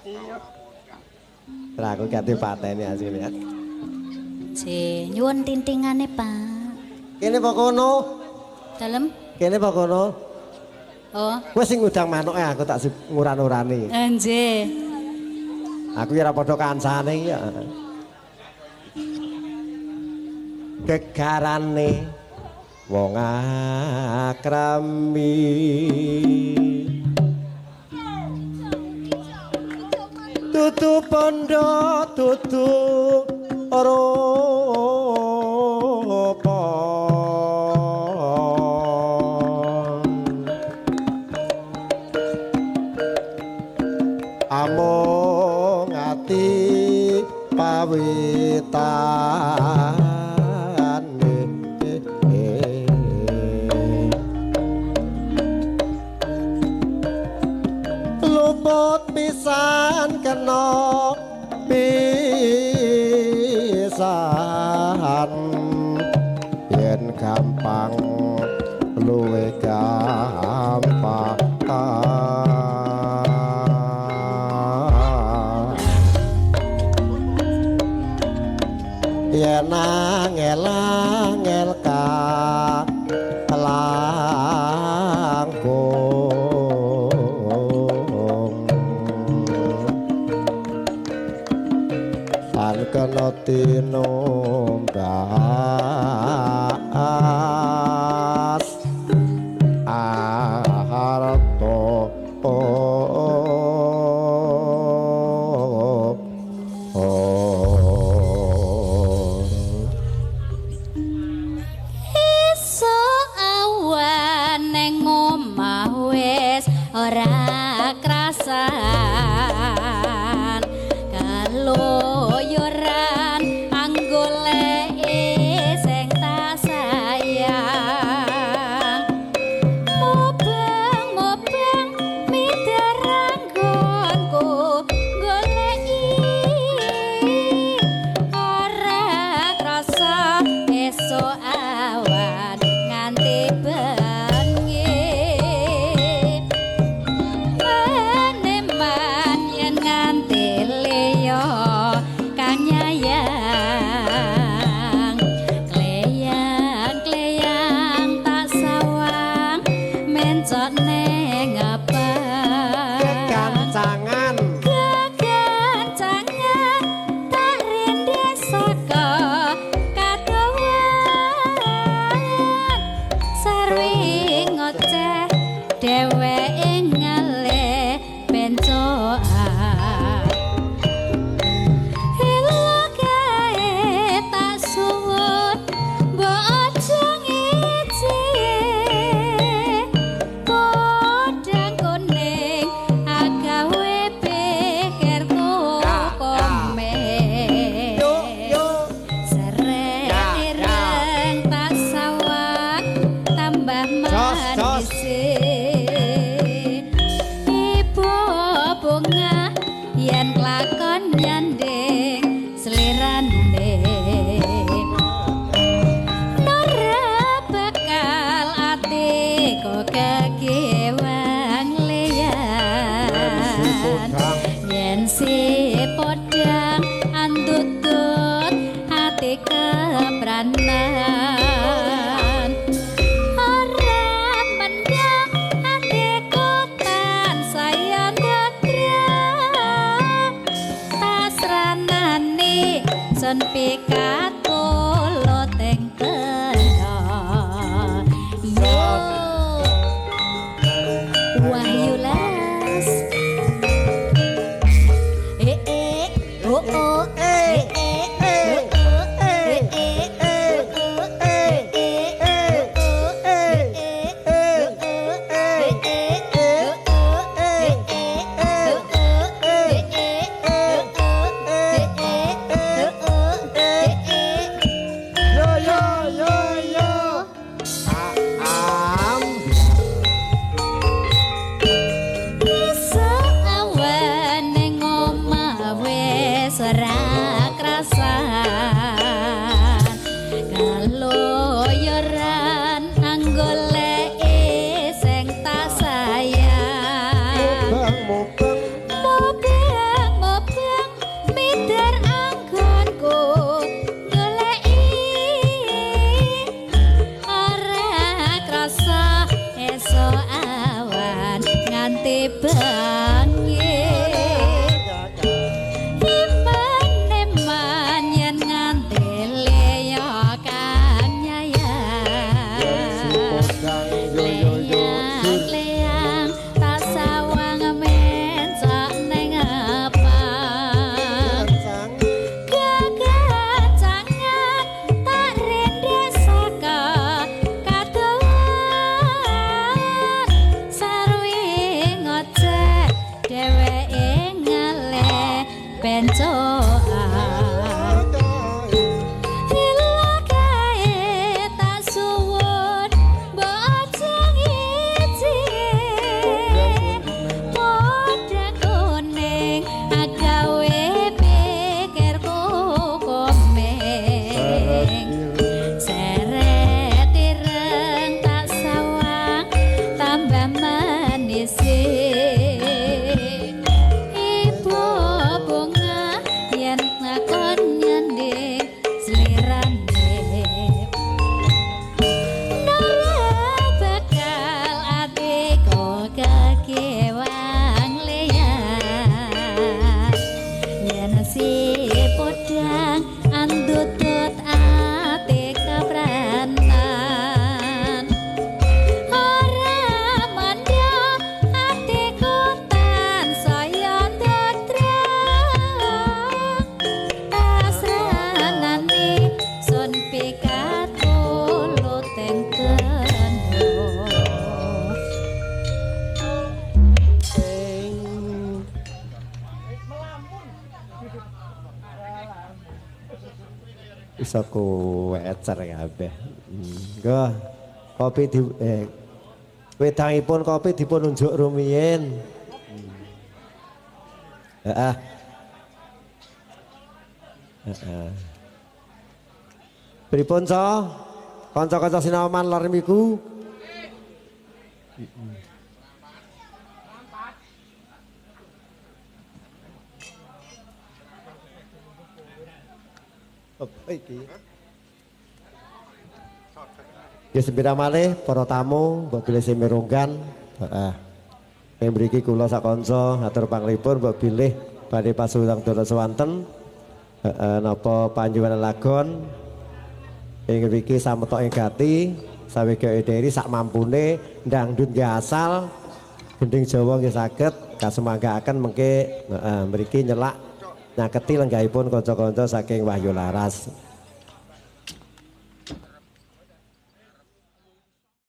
Iya. Lah aku gak pateni asline. Nggih, nyuwun tintingane, Pak. Kene apa kono? Dalem? Kene apa kono? Oh, Kowe sing ngundang manoke aku tak nguran-urani. Nggih. Aku ya ora padha kancane iki ya. Gegarane wong akrami. Tutu pondo tutu rupa. Amung ati pawitane luput pisan kena pisan yen gampang luwe gampang yen angel-angel ka langkung tan kena tinumbas arta. Esuk awan neng omah wis ora krasan kaloyoran anggoleke sing tak sayang mubeng-mubeng mideranggonku goleki ora krasa esuk awan nganti bengi meneman yen nganti liya kang nyayang kleyang-kleyang tak sawang mencok ning abang Kekancangan kekancangan tak rinde saka kadowan sarwi ngoceh dheweke ngalih bencokan Elo kae tak suwun mbok aja ngiji kodang kuning agawe pikirku kome yo yo seret Ya, ireng tak sawang tambah Jos, jos. manis ibu bunga yen klakon nyanding slirane Nora bakal ati kok kegiwang liyan yen si podang andutut ati kepranan ora mendang atiku tansaya ndadra tasranane sun pikatulo teng kena yo Wahyu Las. Eh bangke Iman-iman yen ngandele ya kang nyayang Si podang yo yo yo Leang tak sawang mencak ning apa Kekacangan tak rende saka kadoan sarwi ngoceh dheweke ngeleh bencokan Ilakae tak suwun mbok aja ngiji Padha kuning agawe pikirku komeng Seret ireng tak sawang tambah manis Ibu bunga yen ngakon nyanding slirane Nora bakal atiku kekewang leyang Yen si podang andutut ati keprantan Ora mandha atiku tansaya ndodrang Pasrahane sun pikat kuluting tendo. Iso kuwecer kabeh. Nggo kopi di wedangipun kopi dipun unjuk rumiyin. Heeh. Heeh. Pripun so? Kanca-kanca sinaoman lor miku? Apa iki? Ya sembira malih para tamu mbok bilih sing mirunggan. Heeh. Ing mriki kula sak kanca atur panglipur mbok bilih badhe pasuwun dana swanten. Heeh napa panjenengan lagon ing mriki sametok ing gati sawega ederi sak mampune ndangdut nggih asal gending Jawa nggih saged kasumanggaaken mengke heeh mriki nyelak nyaketi lenggahipun kanca-kanca saking Wahyu Laras.